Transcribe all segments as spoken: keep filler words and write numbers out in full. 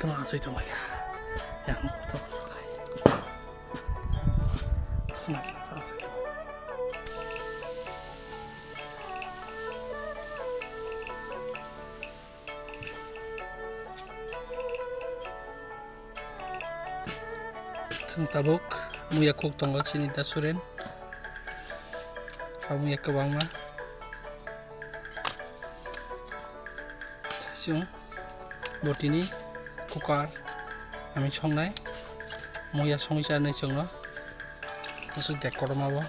Asoi tonglaikha. Yang kotor kotor khai. Suna khe asoi tong. Chwng tabuk muya khuk tongo chini da suren. Abo muya kwbangma. Sasiyong botini kukar ami songnai. Muya songwi charnai chwngno. Bwswk dek kotorma bo.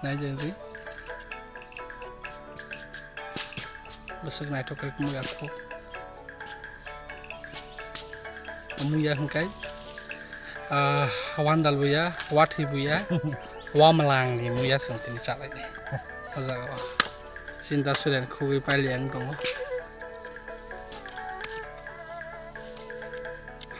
Nai jeng di. Bwswk naithok khe muya khuk. Muya hwnkhe, ah, wandal buya, wathi buya, wamlang ni muya chwng tini chalainai. O jaga o. Chinta suren khugwi pailiyang tongo.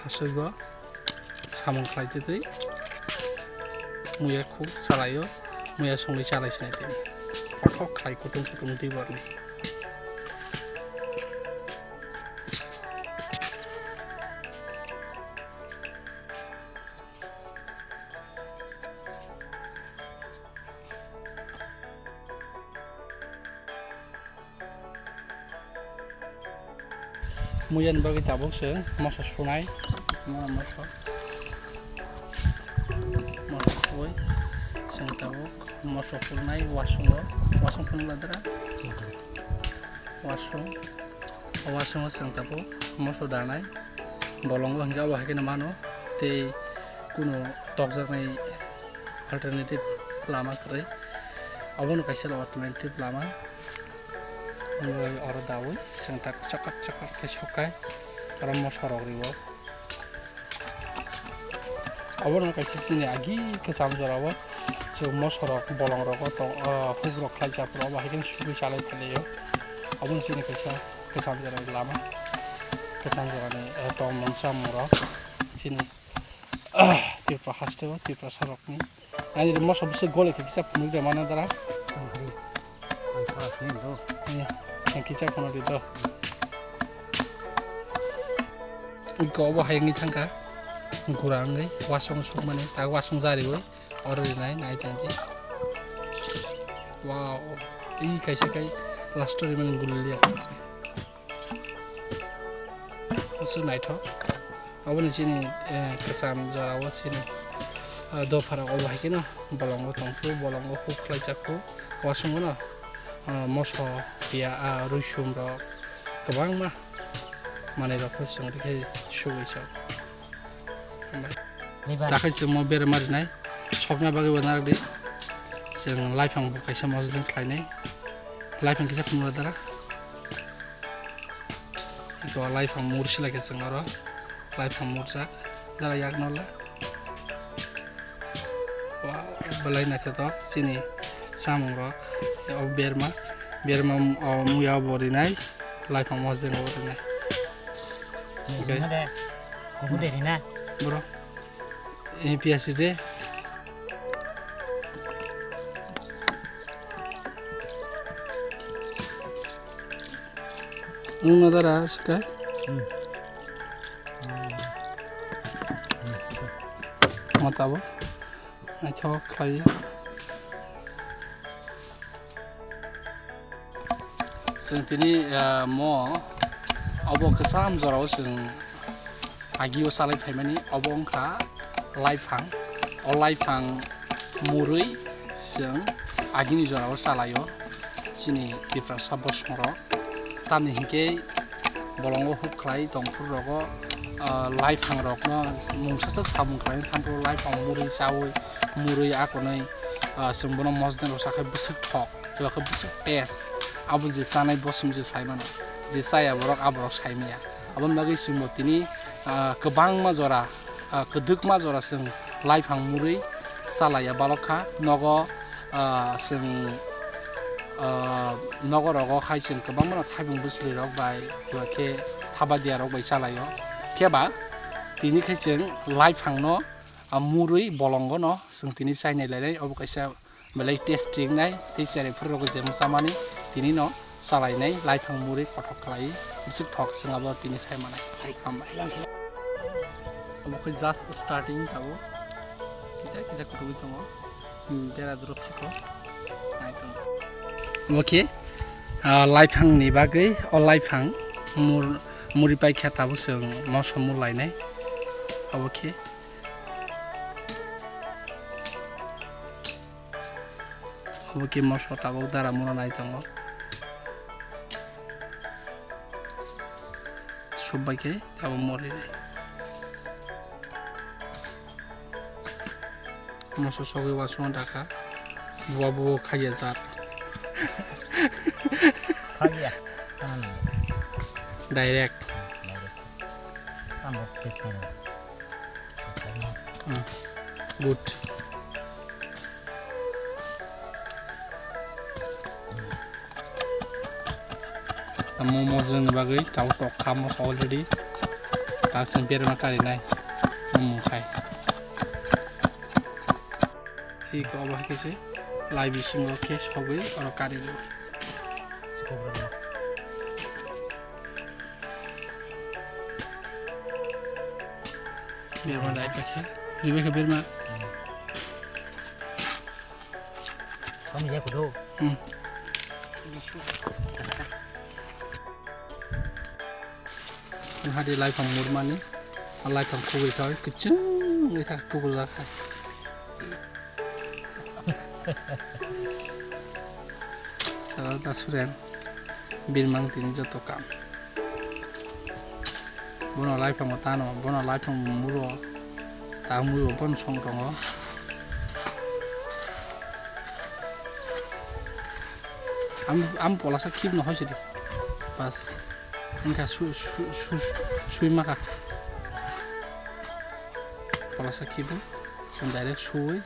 Haswk bo samung khlai twi twi muya khuk chalaio, muya songwi chalai sinai tini. Kothok khlai kutung kutung twi borni. Muya ni bagwi tabuk chwng moso sunai, moso, moso suwi chwng tabuk moso sunai wasung o, wasung phunuk ladra, wasung, o wasung o chwng tabuk moso danai, bolongo hwnkhe abo hai kheno mano, tei kunu tokjaknai alternative lama kwrwi, obono kaisa alternative lama. Oro dawi chwng tak chokot chokot khe sukai, oro moso rok riwo. Obono kaisa chini agi kwcham jora o chwng moso rok bolong rogo tong, ah, huk rok khlai jak rok bai khe sugwi chalai phailai o. Obono chini kaisa kwcham jora ni lama, kwcham jora ni, eh, tongmung chamung rok chini Tripura haste o Tiprasa rok ni. Ani ri moso bwswk gole khe kisa phunuk de mano dara. Ang hari. Ang khorok sini do. Ani, ang kisa phunuk di do. Iko obo hayungni thangkha. Gura wngwi wasung sukmani, ta wasung jariwi. Oro rinai, nai tongdi. Wow. I kaisa kai last o rimani guliliya. Bwswk naithok. Aboni chini, eh, kwcham jora o chini, ah, dopha rok obo hai kheno bolongo tongphuru, bolongo huk khlai jak phuru, wasung no, ah, moso, pia, ah, rwisum rok kwbangma manwi rok phuru chwng rikhe sugwi chok. Hambai. Takhai chwng mo berma rinai sokna bagwi bo narwkdi. Chwng laiphang bo kaisa mosodeng khlainai. Laiphang kisa phunukla dara. Iko laiphang mursi lai khe chwng oro. Laiphang murjak. Dara yak no le. Wow, belai naithotok chini chamung rok. O berma, berma, o muya bo rinai. Laiphang mosodeng bo rinai. Ni Okay. Sima de. Kubu de rina. Bro. Ini piasi de. Nung na dara sika? Hmm. Mata bo. Naithok khlai. Chwng tini, ah, mo obo kwcham jorao chwng agio chalai phaimani, obo wngkha laiphang. O laiphang murwi chwng agini jorao chalaio chini Tiprasa bosongrok. Tamni hinkhe bolongo huk khlai tongphuru rogo, ah, laiphang rokno mungsa sak samung khlai thampuru laiphang murwi chaui murwi akonwi, ah, chwng bono mosdeng rok sakhai bwswk thok. Eba khe bwswk test. Abo je chanai bosom je sai mano. Je chaya borok, a borok sai maya. Aboni bagwi chwngbo tini, ah, kwbangma jora, ah, kwdwkma jora chwng laiphang murwi chalaiya balok kha. Nogo, ah, chwng, ah, nogo rogo khai chwng kwbangma no thaibung bwsli rok bai, eba khe thabadia rok bai chalaio. Kheba tini khai chwng laiphang no, ah, murwi bolongo no chwng tini chainai lainai. Obo kaisa belai tasty wngnai tei cherry phuru rok je mwchamani tini no Chalainai, laiphang muri kothok khlai, bwswk thok se abo tini sai manai. Hai, hambai. Omo khe just starting tabuk. Kisa kisa kuthugwi tongo. Hmm, bera drop siko. Nai tongo. Omo khe, ah, laiphang ni bagwi, o laiphang mur-, muri paikha tabuk chwng moso mur lainai. Obo khe. Obo khe moso tabuk dara mura nai tongo. Sup bai khe tabuk mori nai. Moso sogwi uansukma dakha. Buwa buwa khaiya jat. Khaiya. Direct. Direct. Tamo pet na. Hmm. Good. Momo jwng bagwi tabuk tok kha moso already. Tak chwng berma karinai. Momo khai. Iko obo hai khe se lai bisingo khe sogwi oro kari rw. Berma dai paikha. Ribai kha berma. Kami ya kudu. Hmm. Hadi laiphang murmani, laiphang khugwi kha, kiching wngwi kha, tubuljak kha. Salo ta suren, birmang tini joto kam. Bono laiphang tano, bono laiphang muro, ta muro bono song tongo. Am, am polasa khibno hoisidi. Bas. Wngkha su-, su-, su-, suima kha. Polasa khibo. Chwng direct suwi.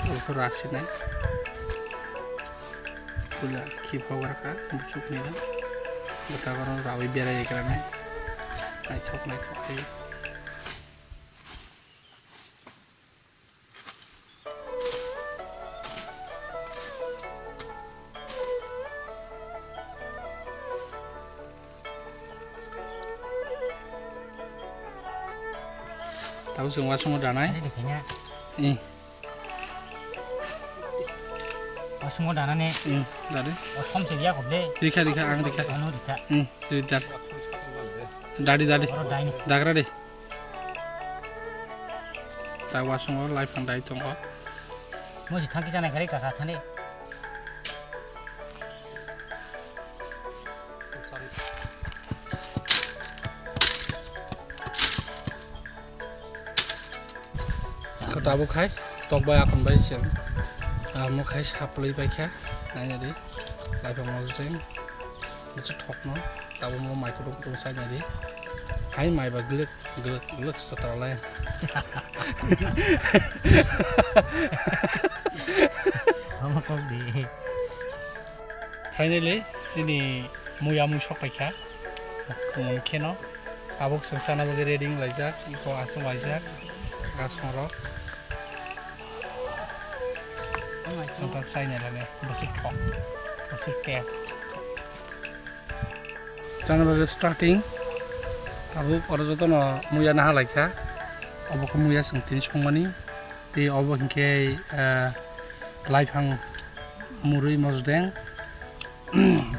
Obo rasinai. Pula khip hogra kha. Buchuk ni. Bwtago rawi berai ekranai. Naithok naithok khe. Tabuk chwng uasungo danai. Ani dikhinya. Hmm. Uasungo danani. Hmm, dadi. O som se ya kobde. Rikha, rikha, ang rikha. Ano rikha. Hmm, ri dad. Dadi, dadi. Oro daini. Dagra de. Ta uasungo laiphang dai tongo. Mo si thangki chanai gari kaka thani. Khe tabuk khai tok bai akon bai se, ah, mo khai saplai bai kha, naina di, laiphang mosdeng, bisi thokno, tabuk mo mai kutung kutung sai nai di, hai mai ba glwk glwk glwk sotra lai. Omo kok di. Finally, chini muya mui sok paikha. Mung kheno. Tabuk chwng chana bagwi ready wng laijak. Iko aswk laijak. Gasongrok. Chwng tak chai nai lani. Bwswk thok. Bwswk taste. Chana bagwi starting. Tabuk oro jotono muya naha laikha. Obo khe muya chwng tini songmani. Tei obo hinkhe, eh, laiphang murui mosdeng.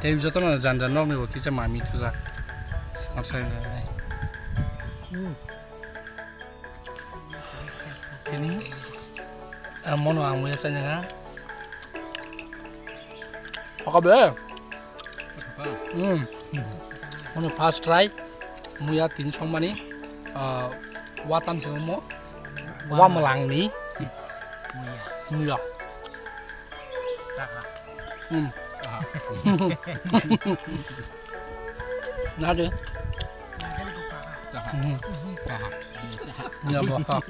Tei jotono janja nokni bo kisa mami tujak. Sar sai nai. Tini, ah, mono ang muya sai nang. Oka be. Hmm. Mono first try. Muya tini songmani, ah, watam se omo. Wa mwlangni. Muya. Muya. Chakha. Hmm. Chakha. Nade? Chakha. Hmm. Chakha. Ya, baka.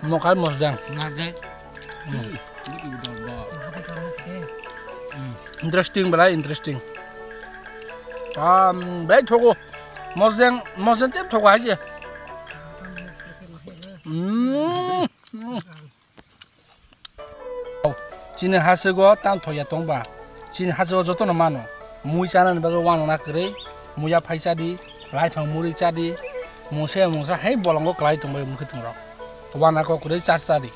Mokai mosdeng. Nade? Hmm. Interesting, belai interesting. Um, belai thogo. Mosdeng, mosdeng tep thogo hai je. Hmm. Hmm. Chini hachwgo tam thoya tongba, chini hachwgo jotono mano. Mui chanani bagwi uanana kwrwi, muya phai chadi, laithong muri chadi, mungsa mungsa hai bolongo kwlai tongbai mwkhwtwng rok. Uanako kwrwi char chadi.